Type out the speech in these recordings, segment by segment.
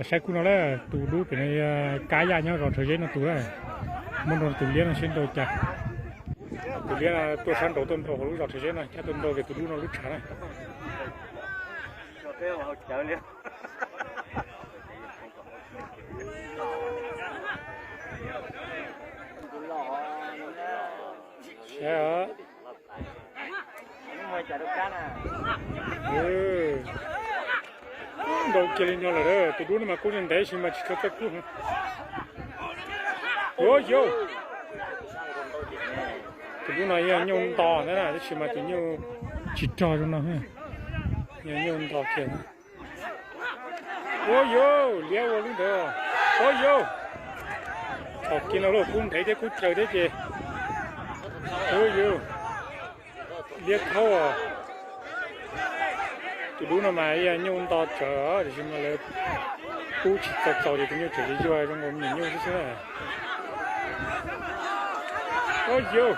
Saib kub no lawm, tus dub pem no kab yaj nyob zos Rhawv Zeb no tus lawm. Muab nrau tus liab no seb nrau cas. Tus liab no tuaj sab nraud tuaj nrau hauv lub zos Rhawv Zeb no, cab tuaj nrau kiag tus dub no lub tshav na. Nrau kiag li no lawm, tus dub no mas kub ntev sis mas tsis tshua txawj kub. Ua yau, tus dub no yog nyuj nto ntag na, tab sis mas tus nyuj tsis rog zoo no, yog nyuj nto kiag. Ua yau, liab ua lub ntawd. Ua yau, thaum kiag no lawm kub ntev thiab kub caws thiab ces. Ua yau, liab thaub. Tus dub no mas yog nyuj nto tsawv tiam sis mas lawv kub tsis txaus txaus ces tus nyuj tseem yuag zoo nkaus me nyuam nyuj xwb xwb na. Ua yau,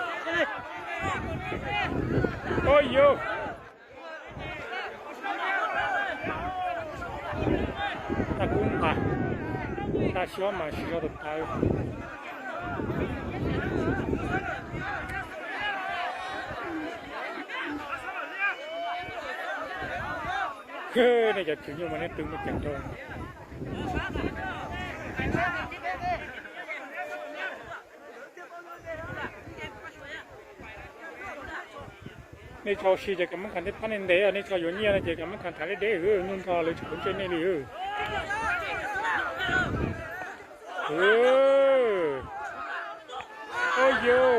ua yau. Tag kub nqa, tag xyob mas siv zog tawv tawv. Nej cov tswv nyuj mas nej twv mus ceev rau. Nej tso si ces kam mab khas tej phab nej ntev, nej tso yuav nyiaj no ces kam mab khas tham deb deb, nyuj nrog lawv tsis quav ntsej nej li. Ua yau,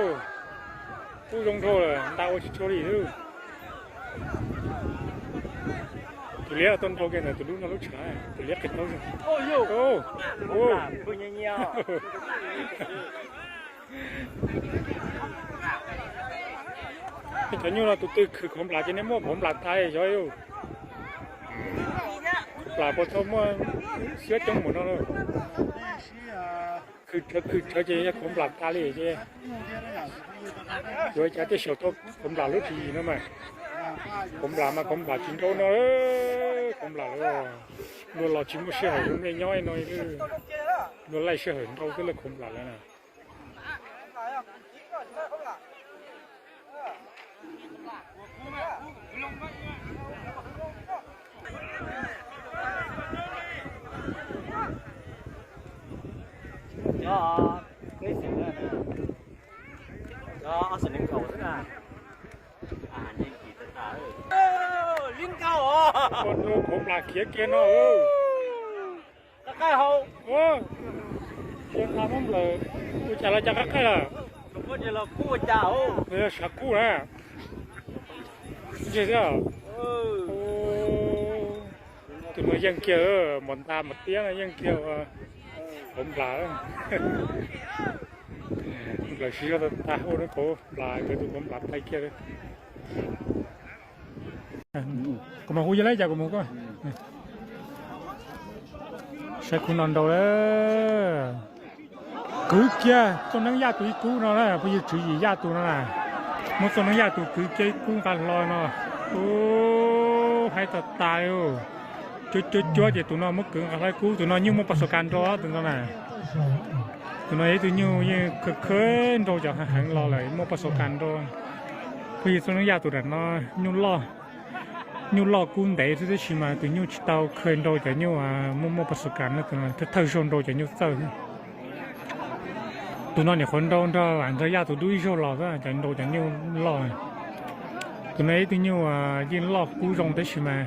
kub zoo dhau lawm, nta ua tsis tshua li xwb. Tus liab tuaj nrau kiag ntawm tus dub no lub tshav, tus liab qis taub zoo. Nej cov nyuj no tus twg khwv qhov nplam ces nej muaj qhov nplam tag xyov. Qhov nplam puas tau muaj siab coob npaum no na. Khwv rhawv khwv rhawv ces yog qhov nplam tag li ces. Yuav cas tej saum tau qhov nplam lub tswv yim no mas. Qhov nplam mas qhov nplam tsis nrau no, qhov nplam lawm. Luag los tsis muaj sij hawm zoo nej nyob no, luag laij sij hawm nrau xwb lawm qhov nplam lawm na. Qhov nplam khiav kiag no. Ua cas los cov qab qaij lawm? Yog sav kub na. Tus no yeej kiag, mos nta mos tiab no yeej kiag qhov nplam. Nplaws siv zog tag ua qhov nplam, nkawd tus qhov nplam tag kiag. Kuv mus hu yog lawm cas kuv mus koj. Saib kub no nrau lawm. Kwv kiag txoj neeb yaj tus ib kub no na, phooj ywg, tswv yim yaj tus no na. Muab txoj neeb yaj tus kwv kiag ib kub nqa hlo no. Ub, haib tas tas li. Cuab cuab cuab ces tus no muab kwv nqa hlo ib kub, tus no nyuj muaj pas xos kas nrau tus no na. Tus no yog ib tug nyuj yeej khawb khawb nrau cov heev heev los lawm muaj pas xos kas nrau. Phooj ywg, txoj neeb yaj tus nram no nyuj loj, nyuj loj kub ntev xwb tab sis mas tus nyuj tsis tau khawb nrau cov nyuj muaj muaj pas xos kas no, tus no thawj thawj zaug nrau cov nyuj txawj. Tus no nyuam qhuav nrau nrog yaj tus dub ib zaug los xwb, cov nrau cov nyuj loj. Tus no ib tug nyuj yeej loj kub zoo tab sis mas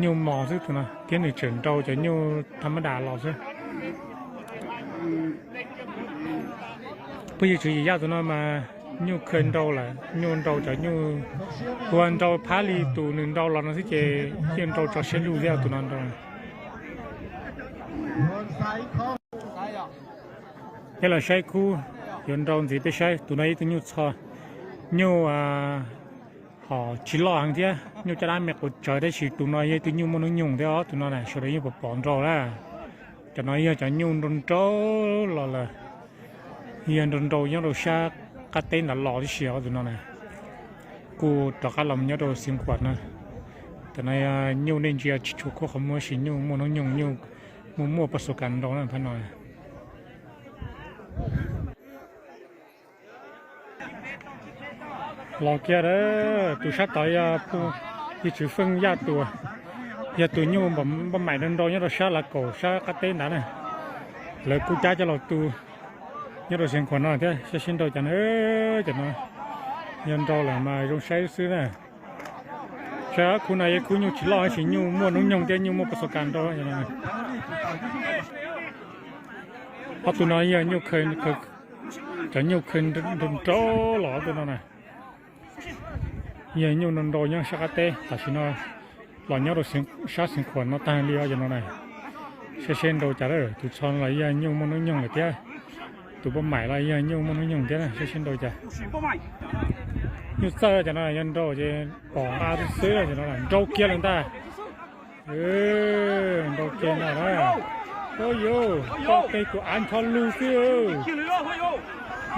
nyuj mos xwb tus no, thiab nws tseem nrau cov nyuj thas mas das los xwb. Phooj ywg, tswv yim yaj tus no mas nyuj khawb nrau lawm, nyuj nrau cov nyuj, ua nrau phab li tus nws nrau los no xwb ces yeej nrau tso siab lug thiab tus no nrau. Peb los saib kub yuav nrau ntxiv peb saib tus no ib tug nyuj txho, nyuj hom tsis loj heev thiab, nyuj caj dab me quav tsawv tab sis tus no yog ib tug nyuj muaj hnub nyoog thiab os, tus no na sawv daws yeej pom pom nrau na. Cov no yog cov nyuj nrau nrau los lawm, yog nrau nrau nyob rau sab qab teb ntawd los tib si os tus no na. Kuj rov qab los nyob rau Xeev Khuam no. Tam no nyuj nej ntsia tsis tshua kub qhov muag, tab sis nyuj muaj hnub nyoog, nyuj muaj muaj poj xov kas nrau na phab no. Los kiag a, tus sab tod yog Yij Tswv Feej Yaj tus, yog tus nyuj npaj maim nrau nyob rau sab lav kaum sab qab teb ntawd na. Lawv kuj cab coj los tu nyob rau Xeev Khuam no thiab, saib seb nrau cas na. Cov no yog nrau lawm mas zoo saib xwb na. Sab khub no yog khub nyuj tsis loj, tab sis nyuj muaj hnub nyoog thiab nyuj muaj poj xov kas nrau. Ob tug no yog nyuj, cov nyuj khaws nrau nrau los ob tug no na. Yog nyuj nrau nrau nyob sab qab teb, tam sim no los nyob rau sab Xeev Khuam no tag li os cov no na. Saib seb nrau cas lawm, tus txho no los yog nyuj muaj hnub nyoog lawm thiab, tus npaj maim los yog nyuj muaj hnub nyoog thiab, saib seb nrau cas. Nyuj txawj cov no yog nrau ces pom nqa xwb xwb, cov no nrau kiag lawm ntag. Nrau kiag ntag na. Huaj yuj, koj qe kuv av ncho lug xwb.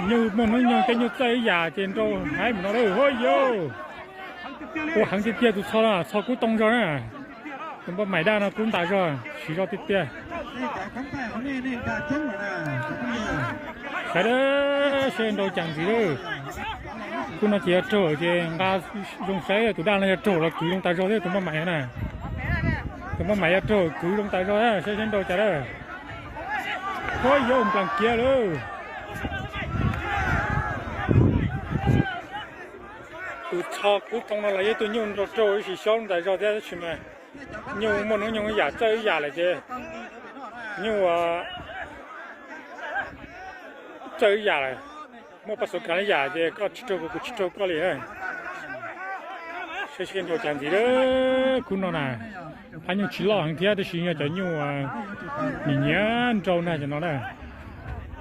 Nyuj muaj hnub nyoog tej nyuj txawj ib yam ces nrau haib mus no lawm huaj yuj. Ua heev tiag tiag tus txho no, txho kub too zog na. Tus npaj maim daj no kub ntas zog, siv zog tiag tiag. Saib seb nrau cas ntxiv lawm. Khub no ces yog raug ces nqa zoo saib, tus daj no yog raug los kwv zoo tas zog thiab tus npaj maim na. Tus npaj maim yog raug kwv zoo tas zog, saib seb nrau cas lawm. Huaj yuj, nplas kiag lawm. Tus txho kub too no los yog ib tug nyuj nrau raug ib sim xyob tas zog thiab, tab sis mas nyuj muaj hnub nyoog ib yam txawj ib yam lawm ces nyuj txawj ib yam lawm. Muaj poj xov kas ib yam ces koj tsis raug kuv, kuv tsis raug koj li. Saib seb nrau cas ntxiv lawm. Khub no na, phab nyuj tsis loj heev thiab, tab sis yog cov nyuj nyiam nyiam nrau na cov no na.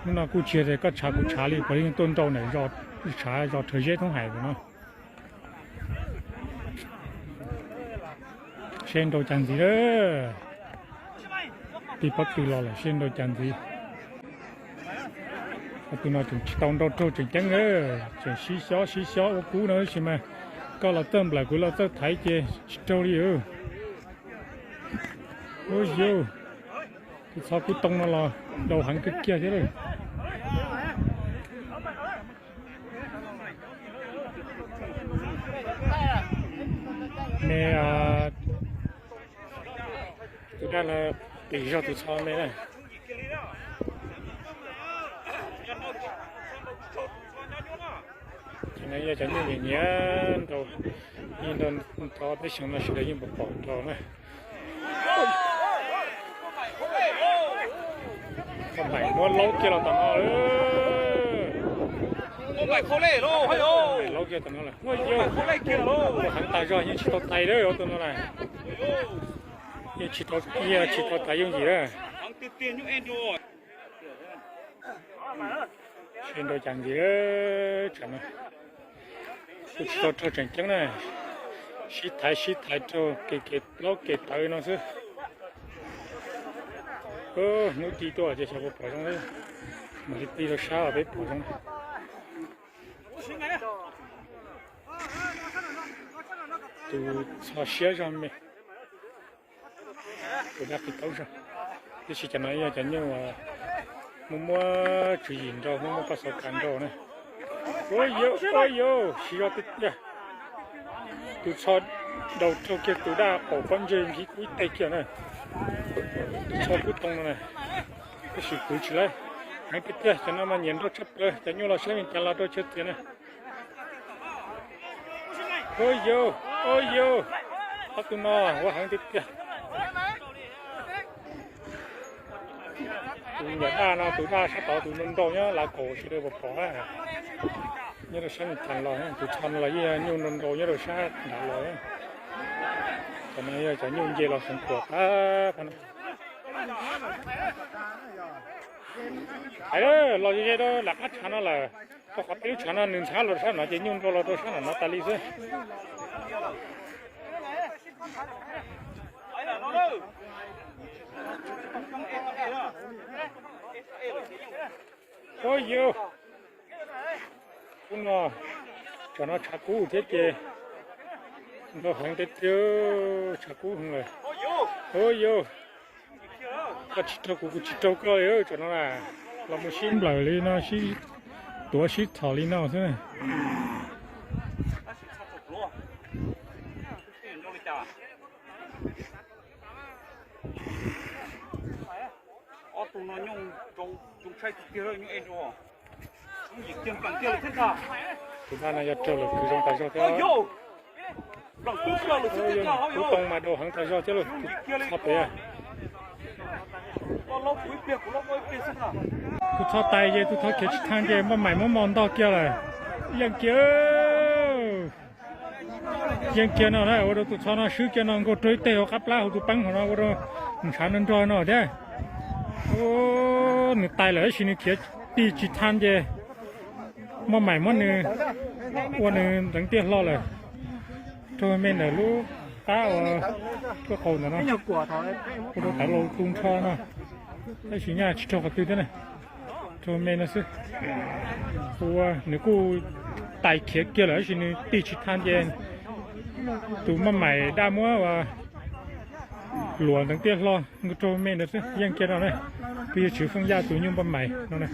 Hnub no kuj tsis yog tias koj tshav kuv tshav li, puav leej tuaj nrau ntawm zos, tshav zos Rhawv Zeb Thoob Hais ntawm no. Seb nrau cas ntxiv lawm. Tij pob tw los lawm, seb nrau cas ntxiv. Tus no tseem tsis tau nrau raug tseem ceeb, tseem sib xyob sib xyob ua kub no, tab sis mas koj los txawj nplawm kuv los txawj thaiv ces tsis raug li. Huaj yuj, tus txho kub too no los nrau heev kawg kiag thiab lawm. Me, tus daj no plig zog tus txho me na. Ces no yog cov nyuj nyiam nyiam nrau, yeej nrau tau peb xyoos no sawv daws yeej pom pom nrau na. Npaj maim muab laub kiag los tom no. Laub kiag tom no lawm. Ua heev tas zog yeej tsis tau tais lawm tus no na. Yeej tsis tau, yeej tsis tau tais yooj yim lawm. Seb nrau cas ntxiv, tsam no kuj tsis tau raug tseem ceeb na. Sib thaiv sib thaiv raug kev kev laub kev tawv no xwb. Hnub ci tuaj ces xyov puas pom zoo, mam li plig rau sab los peb pom zoo. Tus txho siab zog me, tus daj qis taub zog. Tab sis cov no yog cov nyuj muaj muaj tswv yim nrau, muaj muaj paj xov kas nrau na. Ua yuj, ua yuj, siv zog tiag tiag. Tus txho nrau raug kiag tus daj qaum pob ntseg nqhis kub ib teg kiag na. Tus txho kub too no na, tab sis kwv tsis laib. Heev tiag tiag, cov no mas nyiam nrau tshaj plaws, cov nyuj los saib me cas los rau chaw txias na. Ua yuj, ua yuj, ob tug no ua heev tiag tiag. Tus yam daj no, tus daj sab tod tus nrau nrau nyob lav kaum sawv daws pom pom na. Nyob rau sab me cas los, tus txho no los yeej nyuj nrau nrau nyob rau sab nrad los. Cov no yog cov nyuj nce los Xeev Khuam tag no. Hais los ze ze rau lam qab tshav no lawm, rau qhov peb lub tshav no nws ntxhab los rau sab no ces nyuj nrau los rau sab no tas li xwb. Ua yuj, kub no, tsam no tshav kub thiab ces Nrau heev tiag tiag, tshav kub heev lawm. Ua yau, koj tsis raug kuv, kuv tsis raug koj li, tsam no na los mus sib nplawm li no, sib tuav sib txhom li no xwb. Ob tug no nyooj zoo, zoo tshaib tiag tiag, nyooj ej nrau. Tus dab no yog raug lawm kwv zoo tas zog thiab. Tub Too mas dau heev tas zog thiab lauj, tus txhob pem. Tus txhob tais ces tus txhob khiav tsis thaj ces Maj Maim muab mos ntog kiag lawm. Yeej kiag, yeej kiag no na, ua rau tus txhob no swb kiag no nkaug rau ib teg hauv qab plab hauv tus peeb hauv no ua rau ntshav nrog nrog no thiab. Nws tais lawm tab sis nws khiav tig tsis thaj ces Maj Maim muab nws ua nws ntxeev tiaj hlo lawm. Raug me ntawm lub qab uas lub qaum ntawm no, ua rau tawv laus tu nrho no, tab sis nyaj tsis raug qhov twg thiab na. Raug me no xwb. Ua nws kuj tais khiav kiag lawm tab sis nws tig tsis thaj ces tus Maj Maim daj muab ua luam ntxeev tiaj hlo, nkaug raug me ntawd xwb. Yeej kiag no na, twb yog Tswv Feej Yaj tus nyuj Maj Maim no na.